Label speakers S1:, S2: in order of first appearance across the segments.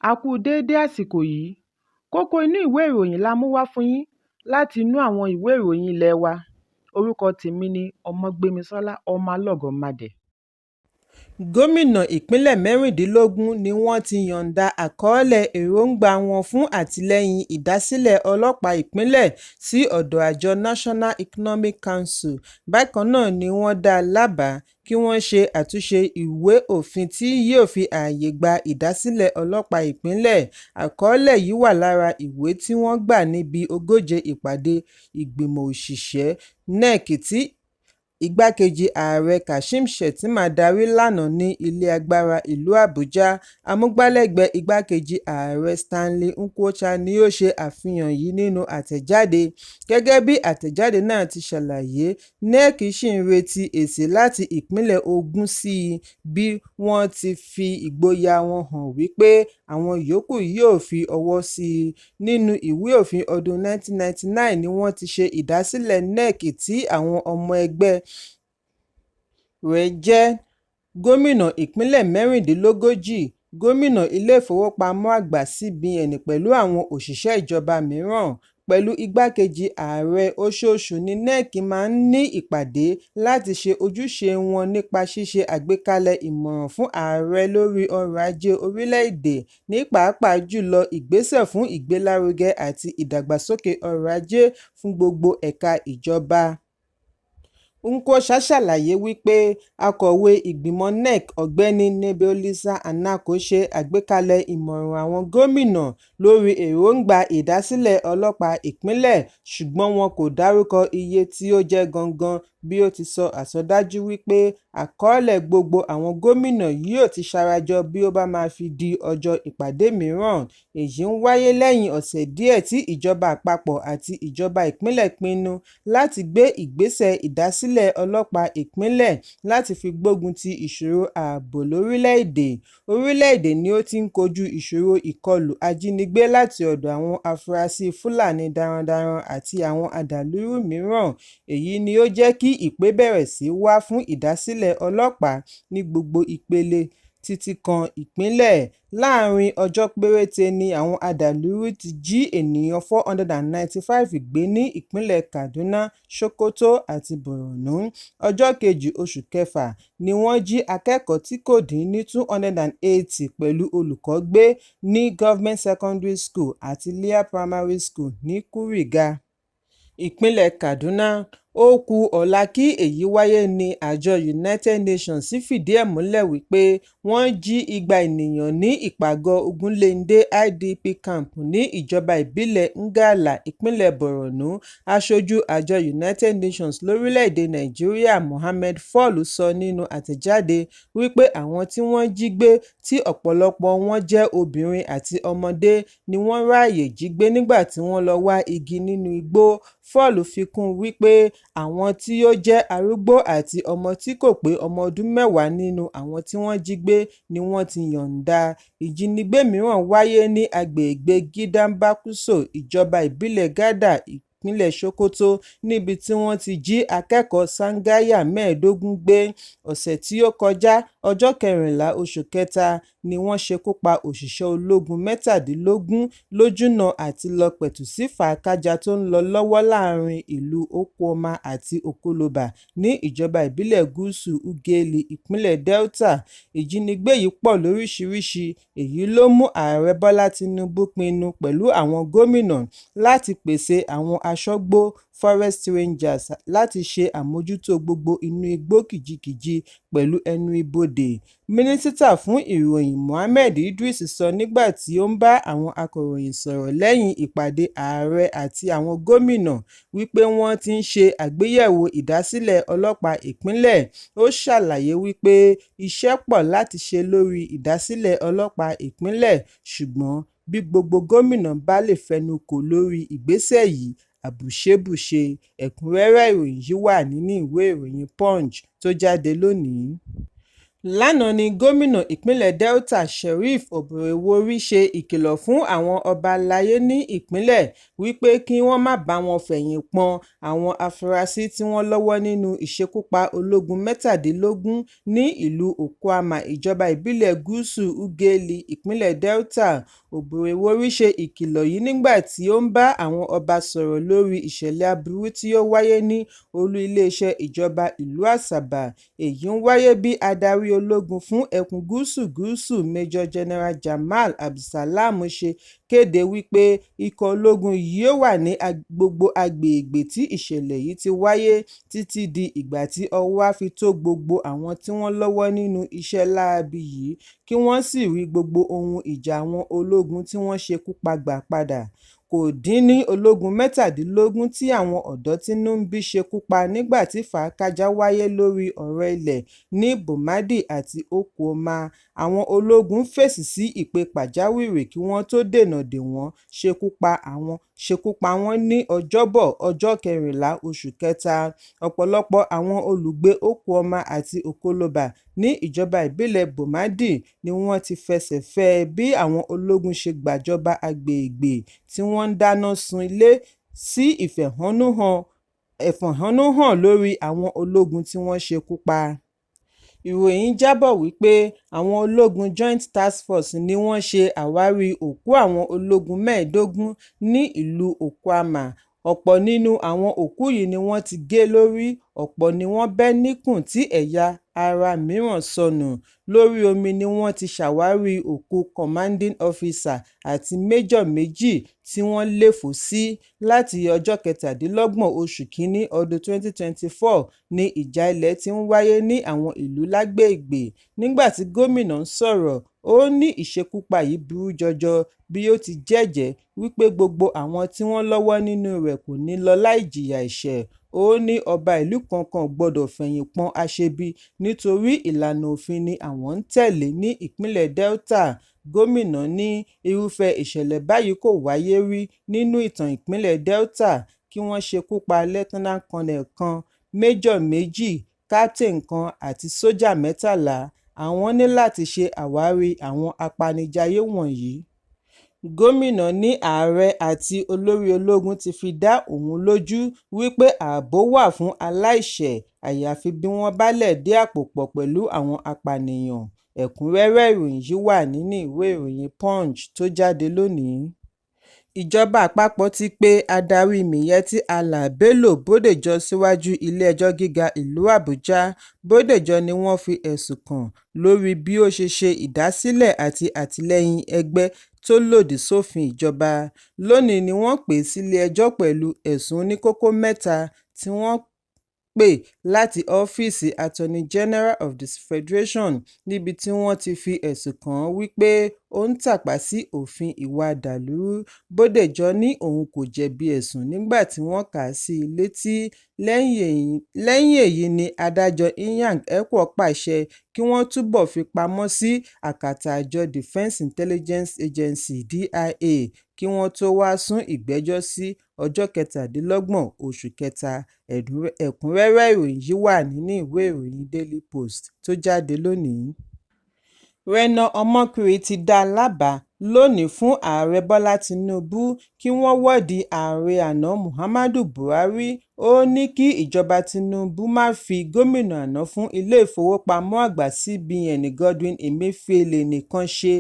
S1: A kú déédé àsìkò yìí. Kókó inú ìwé ìròyìn la mú wá fún yín láti inú àwọn ìwé ìròyìn ilé wa. Orúkọ tèmi ni Ọmọgbémisọ́lá Ọmọlọ́gọ̀mádẹ. Gómìnà ìpínlẹ̀ 16 ni wọ́n ti yọ̀ǹda àkọọ́lẹ̀ èròńgbà wọn fún àtìlẹ́yìn ìdásílẹ̀ ọlọ́pàá ìpínlẹ̀ sí ọ̀dọ̀ àjọ National Economic Council. Bákan náà ni wọ́n dá lábàá kí wọ́n ṣe àtúnṣe ìwé òfin tí yóò fi ààyè gba ìdásílẹ̀ ọlọ́pàá ìpínlẹ̀. Àkọọ́lẹ̀ yìí wà lára ìwé tí wọ́n gbà níbi ogóje ìpàdé ìgbìmọ̀ òṣìṣẹ́ NEC tí Igbákejì Ààrẹ Kashim Shettima darí lánàá ní Ilé Agbára ìlú Àbújá. Amúgbálẹ́gbẹ̀ẹ́ Igbákejì Ààrẹ Stanley Nkwocha ni ó ṣe àfihàn yìí nínú àtẹ̀jáde. Gẹ́gẹ́ bí àtẹ̀jáde náà ti ṣàlàyé, NEC ṣì ń retí èsì láti ìpínlẹ̀ 20 sí bí wọ́n ti fi ìgboyà wọn hàn wípé àwọn yòókù yóò fi ọwọ́ sí i. Nínú ìwé òfin ọdún 1999 ni wọ́n ti ṣe ìdásílẹ̀ NEC tí àwọn ọmọ ẹgbẹ́ rẹ̀ jẹ́ gómìnà ìpínlẹ̀ 36, gómìnà Ilé-ìfowópamọ́ Àgbà CBN pẹ̀lú àwọn òṣìṣẹ́ ìjọba mìíràn. Pẹ̀lú igbákejì ààrẹ, oṣooṣù ní NEC máa ń ní ìpàdé láti ṣe ojúṣe wọn nípa ṣíṣe àgbékalẹ̀ ìmọ̀ràn fún ààrẹ lórí ọrọ̀ ajé orílẹ̀-èdè, ní pàápàá jùlọ ìgbésẹ̀ fún ìgbélárugẹ àti ìdàgbàsókè ọrọ̀ ajé fún gbogbo ẹ̀ka ìjọba. Nkwocha ṣàlàyé wípé akọ̀wé ìgbìmọ̀ NEC Ọ̀gbẹ́ni Nebeolisa Anako ṣe àgbékalẹ̀ ìmọ̀ràn àwọn gómìnà lórí èròńgbà ìdásílẹ̀ ọlọ́pàá ìpínlẹ̀, ṣùgbọ́n wọn kò dárúkọ iye tí ó jẹ́ gangan bí ó ti sọ àsọdájú wípé àkọọ́lẹ̀ gbogbo àwọn gómìnà yóò ti sarajọ bí ó bá máa fi di ọjọ́ ìpàdé mìíràn. Èyí ń wáyé lẹ́yìn ọ̀sẹ̀ díẹ̀ tí ìjọba àpapọ̀ àti ìjọba ìpínlẹ̀ pinnu láti gbé ìgbésẹ̀ ìdásílẹ̀ ọlọ́pàá ìpínlẹ̀ láti fi gbógun ti ìṣòro ààbò lórílẹ̀-èdè. Orílẹ̀-èdè ni ó ti ń kojú ìṣòro ìkọlù ajínigbé láti ọ̀dọ̀ àwọn afurasí Fúlàní darandaran àti àwọn adàlúrú mìíràn. Èyí ni ó jẹ́ kí ìpè bẹ̀rẹ̀ sí wá fún ìdásílẹ̀ ọlọ́pàá ní gbogbo ìpele títí kan ìpínlẹ̀. Láàárín ọjọ́ péréte ni àwọn adàlúrú ti jí ènìyàn 495 gbé ní ìpínlẹ̀ Kaduna, Sokoto àti Borno. Ọjọ́ 2 oṣù kẹfà ni wọ́n jí akẹ́kọ̀ọ́ tí kò dín ní 280 pẹ̀lú olùkọ́ gbé ní Government Secondary School àti Lea Primary School ní Kuriga, ìpínlẹ̀ Kaduna. Ó kú ọ̀la kí èyí wáyé ní àjọ United Nations fìdí ẹ̀ múlẹ̀ wípé wọ́n jí igba ènìyàn ní ìpàgọ́ Ogunléndé IDP Camp ní ìjọba ìbílẹ̀ Ngala, ìpínlẹ̀ Borno. Aṣojú àjọ United Nations lórílẹ̀-èdè Nàìjíríà Mohammed Fall sọ nínú àtẹ̀jáde wípé àwọn tí wọ́n jí gbé, tí ọ̀pọ̀lọpọ̀ wọn jẹ́ obìnrin àti ọmọdé, ni wọ́n ráàyè jí gbé nígbà tí wọ́n lọ wá igi nínú igbó. Fall fi kún un wípé àwọn tí ó jẹ́ arúgbó àti ọmọ tí kò pé ọmọ ọdún 10 nínú àwọn tí wọ́n jí gbé ni wọ́n ti yọ̀ǹda. Ìjínigbé mìíràn wáyé ní agbègbè Gidan Bakuso, ìjọba ìbílẹ̀ Gada, ìpínlẹ̀ Sokoto, níbi tí wọ́n ti jí akẹ́kọ̀ọ́ Tsangaya 15 gbé. Ọ̀sẹ̀ tí ó kọjá, ọjọ́ 14 oṣù kẹta, ni wọ́n ṣekú pa òṣìṣẹ́ ológun 17 lójúnà àti lọ pẹ̀tù sí fàákájaa tó ń lọ lọ́wọ́ láàárín ìlú Okuoma àti Okoloba ní ìjọba ìbílẹ̀ Gúúsù Ughelli, ìpínlẹ̀ Delta. Ìjínigbé yìí pọ̀ lóríṣiríṣi, èyí ló mú Ààrẹ Bọ́lá Tinubu pinnu pẹ̀lú àwọn gómìnà láti pèsè àwọn aṣọ́gbó (forest rangers) láti ṣe àmójútó gbogbo inú igbó kìjikìji pẹ̀lú ẹnu ibodè, Mínísítà fún Ìròyìn Mohammed Idris sọ nígbà tí ó ń bá àwọn akọ̀ròyìn sọ̀rọ̀ lẹ́yìn ìpàdé ààrẹ àti àwọn gómìnà wípé wọ́n ti ń ṣe àgbéyẹ̀wò ìdásílẹ̀ ọlọ́pàá ìpínlẹ̀. Ó ṣàlàyé wípé iṣẹ́ pọ̀ láti ṣe lórí ìdásílẹ̀ ọlọ́pàá ìpínlẹ̀, ṣùgbọ́n bí gbogbo gómìnà bá lè fẹnukò lórí ìgbésẹ̀ yìí, àbùṣebùṣe. Ẹ̀kúnrẹ́rẹ́ ìròyìn yìí wà nínú ìwé ìròyìn Punch tó jáde lónìí. Lánàá ní gómìnà ìpínlẹ̀ Delta Sheriff Oborevwori ṣe ìkìlọ̀ fún àwọn ọba alay ní ìpínlẹ̀ wípé kí wọ́n má bá wọn fẹ̀yìn pọn àwọn afurasí tí wọ́n lọ́wọ́ nínú ìṣekúpa ológun 17 ní ìlú Okuama, ìjọba ìbílẹ̀ Gúúsù Ughelli, ìpínlẹ̀ Delta. Oborevwori ṣe ìkìlọ̀ yìí nígbà tí ó ń bá àwọn ọba sọ̀rọ̀ lórí ìṣẹ̀lẹ̀ aburú tí ó wáyé ní olú iléeṣẹ́ ìjọba ìlú Asaba. Èyí ń wáyé bí adarí ológun fún ẹkùn Gúúsù Gúúsù Major General Jamal Abdulsalam ṣe kéde wípé ikọ̀ ológun yóò wà ní gbogbo agbègbè tí ìṣẹ̀lẹ̀ yìí ti wáyé títí di ìgbà tí ọwọ́ á fi tó gbogbo àwọn tí wọ́n lọ́wọ́ nínú iṣẹ́ láabi yìí kí wọ́n sì rí gbogbo ohun ìjà àwọn ológun tí wọ́n ṣekú pa gbà padà. Kò dín ní ológun 17 tí àwọn ọ̀dọ́ tínú ń bí ṣekú pa nígbà tí fàákájáa wáyé lórí ọ̀rọ̀ ilẹ̀ ní Bomadi àti Okuama. Àwọn ológun fèsì sí ìpè pàjáwìrì kí wọ́n tó dènà dè wọ́n ṣekú pa wọ́n ní Ọjọ́bọ̀, ọjọ́ 14 oṣù kẹta. Ọ̀pọ̀lọpọ̀ àwọn olùgbé Okuama àti Okoloba ní ìjọba ìbílẹ̀ Bomadi ni wọ́n ti fẹsẹ̀ fẹ́ ẹ bí àwọn ológun ṣe gbàjọba agbègbè tí wọ́n ń dáná sun ilé sí ìfẹ̀hónúhàn lórí àwọn ológun tí wọ́n ṣekú pa. Ìròyìn jábọ̀ wípé àwọn ológun Joint Task Force ni wọ́n ṣe àwárí òkú àwọn ológun 15 ní ìlú Okuama. Ọ̀pọ̀ nínú àwọn òkú yìí ni wọ́n ti gé lórí, ọ̀pọ̀ ni wọ́n bẹ́ níkùn tí ẹ̀yà ara mìíràn sọnù. Lórí omi ni wọ́n ti ṣàwárí òkú Commanding Officer àti Major méjì tí wọ́n léfòó sí. Láti ọjọ́ 27 oṣù kìíní ọdún 2024 ni ìjà ilẹ̀ ti ń wáyé ní àwọn ìlú lágbègbè. Nígbà tí gómìnà ń sọ̀rọ̀, ó ní ìṣekúpa yìí burú jọjọ bí ó ti jẹ́jẹ̀ẹ́ wípé gbogbo àwọn tí wọ́n lọ́wọ́ nínú rẹ̀ kò ní lọ láì jìyà ẹ̀ṣẹ̀. Ó ní ọba ìlú kankan ò gbọdọ̀ fẹ̀yìn pọn aṣebi nítorí ìlànà òfin ni àwọn ń tẹ̀lé ní ìpínlẹ̀ Delta. Gómìnà ní irúfẹ́ ìṣẹ̀lẹ̀ báyìí kò wáyé rí nínú ìtàn ìpínlẹ̀ Delta kí wọ́n ṣekú pa Lt Colonel kan, Major méjì, Captain kan àti sójà 13. Àwọn ní láti ṣe àwárí àwọn apanijayé wọ̀nyí. Gómìnà ní ààrẹ àti olórí ológun ti fi dá òun lójú wípé ààbò wà fún aláìṣẹ̀ àyàfi bí wọ́n bá lẹ̀dí àpò pọ̀ pẹ̀lú àwọn apànìyàn. Ẹ̀kúnrẹ́rẹ́ ìròyìn yìí wà nínú ìwé ìròyìn Punch tó jáde lónìí. Ìjọba àpapọ̀ ti pe adarí Miyetti Allah Bello Bódéjọ síwájú ilé-ẹjọ́ gíga ìlú Àbújá. Bódéjọ ni wọ́n fi ẹ̀sùn kàn lórí bí ó ṣe ṣe ìdásílẹ̀ àti àtìlẹ́yìn ẹgbẹ́ tó lòdì sófin ìjọba. Lónìí ni wọ́n pè é sílé-ẹjọ́ pẹ̀lú ẹ̀sùn oníkókó mẹ́ta tí wọ́n pè láti ọ́fíìsì Attorney General of the Federation níbi tí wọ́n ti fi ẹ̀sùn kàn án wípé ó ń tàpá sí òfin ìwà ọ̀dàlúrú. Bódéjọ ní òun kò jẹ̀bi ẹ̀sùn nígbà tí wọ́n kà á sí i létí. Lẹ́yìn èyí ni adájọ́ Inyang Ekwo pàṣẹ kí wọ́n túbọ̀ fi pamọ́ sí akátá àjọ Defence Intelligence Agency (DIA) kí wọ́n tó wáá sún ìgbẹ́jọ́ sí ọjọ́ 27 oṣù kẹta. Ẹ̀kúnrẹ́rẹ́ ìròyìn yìí wà nínú ìwé ìròyìn Daily Post tó jáde lónìí. Reno Omokri ti dá lábàá lónìí fún Ààrẹ Bọ́lá Tinubu kí wọ́n wọ́de ààrẹ àná Muhammadu Buhari. Ó ní kí ìjọba Tinubu má fi gómìnà àná fún ilé-ìfowópamọ́ àgbà CBN Godwin Emefiele nìkan ṣe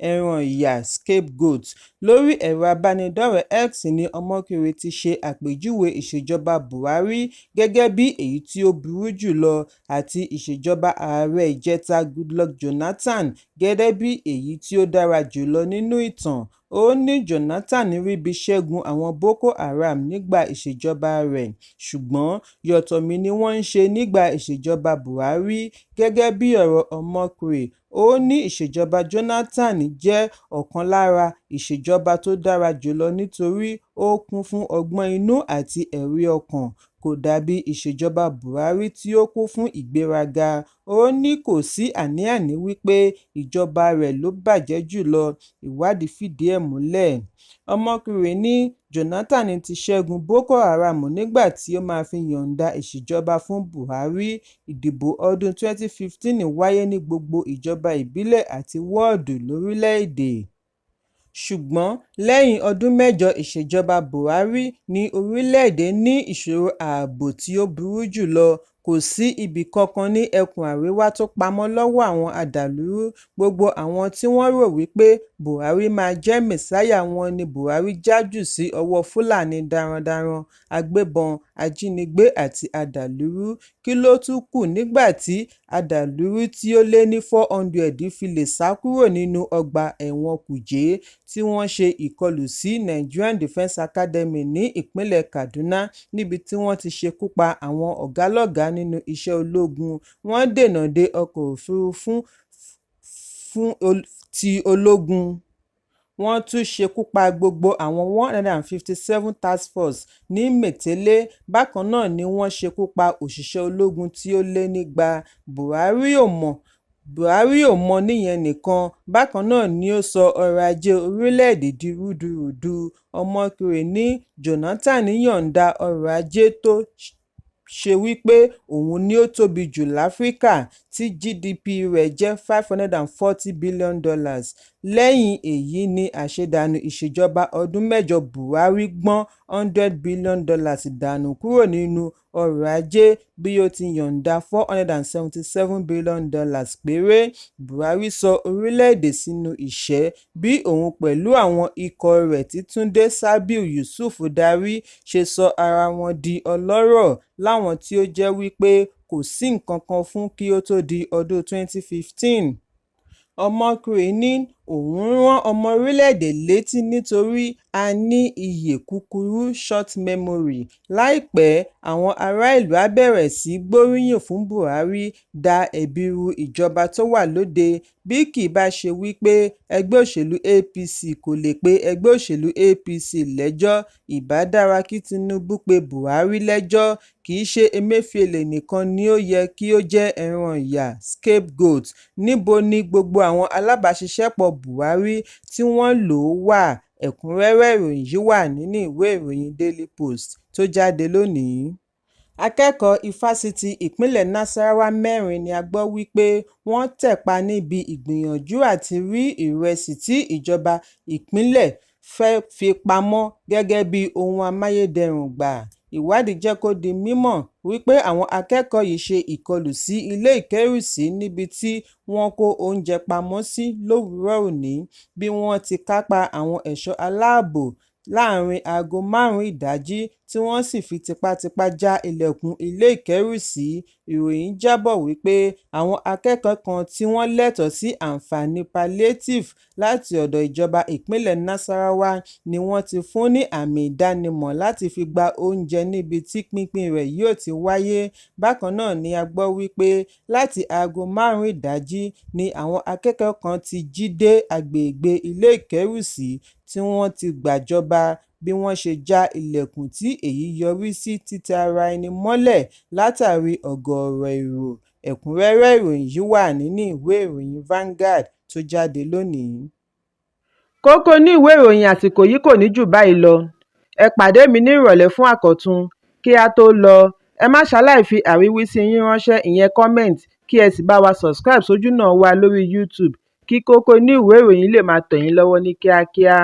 S1: ẹran ìyà scapegoat. Lórí ẹ̀rọ abánidọ́rẹ̀ẹ́ X ní Omokri ti ṣe àpèjúwe ìṣèjọba Buhari gẹ́gẹ́ bí èyí tí ó burú jùlọ àti ìṣèjọba ààrẹ ìjẹta Goodluck Jonathan gẹ́gẹ́ bí èyí tí ó dára jùlọ nínú ìtàn. Ó ní Jonathan ríbi ṣẹ́gun àwọn Boko Haram nígbà ìṣèjọba rẹ̀, ṣùgbọ́n yọ̀tọ̀mí ni wọ́n ń ṣe nígbà ìṣèjọba Buhari. Gẹ́gẹ́ bí ọ̀rọ̀ Omokri, ó ní ìṣèjọba Jonathan jẹ́ ọ̀kan lára ìṣèjọba tó dára jùlọ nítorí ó kún fún ọgbọ́n inú àti ẹ̀rí ọkàn. Kò Kò dàbí ìṣèjọba Buhari tí ó kún fún ìgbéraga. Ó ní kò sí àní-àní wípé ìjọba rẹ̀ ló bàjẹ́ jù lọ, ìwádìí fìdí ẹ̀ múlẹ̀. Omokri ní Jónátánì ti ṣẹ́gun Boko Haram nígbà tí ó máa fi yọ̀ǹda ìṣèjọba fún Buhari. Ìdìbò ọdún 2015 wáyé ní gbogbo ìjọba ìbílẹ̀ àti wọ́ọ̀dù lórílẹ̀-èdè. Ṣùgbọ́n lẹ́yìn ọdún mẹ́jọ ìṣèjọba Buhari ní orílẹ̀-èdè ní ìṣòro ààbò tí ó burú jùlọ. Kò sí ibì kankan ní ẹkùn àríwá tó pamọ́ lọ́wọ́ àwọn adàlúrú. Gbogbo àwọn tí wọ́n rò wípé Buhari máa jẹ́ mẹ̀sáyà wọn ni Buhari já jù sí ọwọ́ Fúlàní darandaran, agbébọn, ajínigbé àti adàlúrú. Kí ló tún kù nígbà tí adàlúrú tí ó lé ní 400 fi lè sá kúrò nínú ọgbà ẹ̀wọ̀n Kuje, tí wọ́n ṣe ìkọlù sí Nigerian Defence Academy ní ìpínlẹ̀ Kaduna níbi tí wọ́n ti ṣekú pa àwọn ọ̀gá-lọ́gàá nínú iṣẹ́ ológun, wọ́n dènà de ọkọ̀ òfurufú ti ológun, wọ́n tún ṣekú pa gbogbo àwọn 157 Task Force ní Maigatari. Bákan náà ni wọ́n ṣekú pa òṣìṣẹ́ ológun tí ó lé nígba. Buhari ò mọ níyẹn nìkan, bákan náà ni ó sọ ọrọ̀ ajé orílẹ̀-èdè di rúdurùdu. Omokri ní Jónátánì yọ̀ǹda ọrọ̀ ajé tó ṣe wípé òun ni ó tóbi jù láfíríkà, tí GDP rẹ̀ jẹ́ $540 billion. Lẹ́yìn èyí ni àṣedànù ìṣèjọba ọdún mẹ́jọ Buhari gbọ́n $100 billion dànù kúrò nínú ọrọ̀ ajé bí ó ti yọ̀ǹda $477 billion péré. Buhari sọ orílẹ̀-èdè sínú ìṣẹ́ bí òun pẹ̀lú àwọn ikọ̀ rẹ̀ tí Túnde Sábíù Yusuf darí ṣe sọ ara wọn di ọlọ́rọ̀ láwọn tí ó jẹ́ wípé kò sí nǹkan kan fún kí ó tó di ọdún 2015. Omokri ní òun rán ọmọ orílẹ̀-èdè létí nítorí a ní iyè kúkúrú short memory. Láìpẹ́, àwọn ará ìlú á bẹ̀rẹ̀ sí í gbóríyìn fún Buhari, da ẹ̀bi ru ìjọba tó wà lóde. Bí kì í bá ṣe wípé ẹgbẹ́ òṣèlú APC kò lè pe ẹgbẹ́ òṣèlú APC lẹ́jọ́, ìbá dára kí Tinubu pe Buhari lẹ́jọ́. Kì í ṣe Emefiele nìkan ni ó yẹ kí ó jẹ́ ẹran ìyà scapegoat. Níbo ni gbogbo àwọn alábàáṣiṣẹ́pọ̀ Buhari tí wọ́n lò wà? Ẹ̀kúnrẹ́rẹ́ ìròyìn yìí wà nínú ìwé ìròyìn Daily Post tó jáde lónìí. Akẹ́kọ̀ọ́ Ifásitì Ìpínlẹ̀ Nasarawa mẹ́rin ni a gbọ́ wípé wọ́n tẹ̀pa níbi ìgbìyànjú àti rí ìrẹsì tí ìjọba ìpínlẹ̀ fi pamọ́ gẹ́gẹ́ bí ohun amáyédẹrùn gbà. Ìwádìí jẹ́ kó di mímọ̀ wípé àwọn akẹ́kọ̀ọ́ yìí ṣe ìkọlù sí ilé ìkẹ́rùsí níbi tí wọ́n kó oúnjẹ pamọ́ sí lówùúrọ̀ òní, bí wọ́n ti kápá àwọn ẹ̀ṣọ́ aláàbò láàárín aago 5 ìdájí tí wọ́n sì fi tipátipá já ilẹ̀kùn ilé ìkẹ́rùsí. Ìròyìn jábọ̀ wípé àwọn akẹ́kọ̀ọ́ kan tí wọ́n lẹ́tọ̀ọ́ sí àǹfààní palliative láti ọ̀dọ̀ ìjọba ìpínlẹ̀ Nasarawa ni wọ́n ti fún ní àmì ìdánimọ̀ láti fi gba oúnjẹ níbi tí pínpín rẹ̀ yóò ti wáyé. Bákan náà ni a gbọ́ wípé láti aago 5 ìdájí ni àwọn akẹ́kọ̀ọ́ kan ti jí dé agbègbè ilé ìkẹ́rùsí tí wọ́n ti gbàjọba bí wọ́n ṣe já ilẹ̀kùn tí èyí yọrí sí títẹ ara ẹni mọ́lẹ̀ látàrí ọ̀gọ̀ọ̀rọ̀ èrò. Ẹ̀kúnrẹ́rẹ́ ìròyìn yìí wà nínú ìwé ìròyìn Vanguard tó jáde lónìí. Kókó inú ìwé ìròyìn àsìkò yìí kò ní jù báyìí lọ. Ẹ pàdé mi ní ìrọ̀lẹ́ fún àkọ́tún. Kí á tó lọ, ẹ má ṣaláì fi àríwísí yín ránṣẹ́ ìyẹn comment kí ẹ sì bá wa subscribe sójúnà wa lórí YouTube kí kókó inú ìwé ìròyìn lè máa tẹ̀ yín lọ́wọ́ ní kíákíá.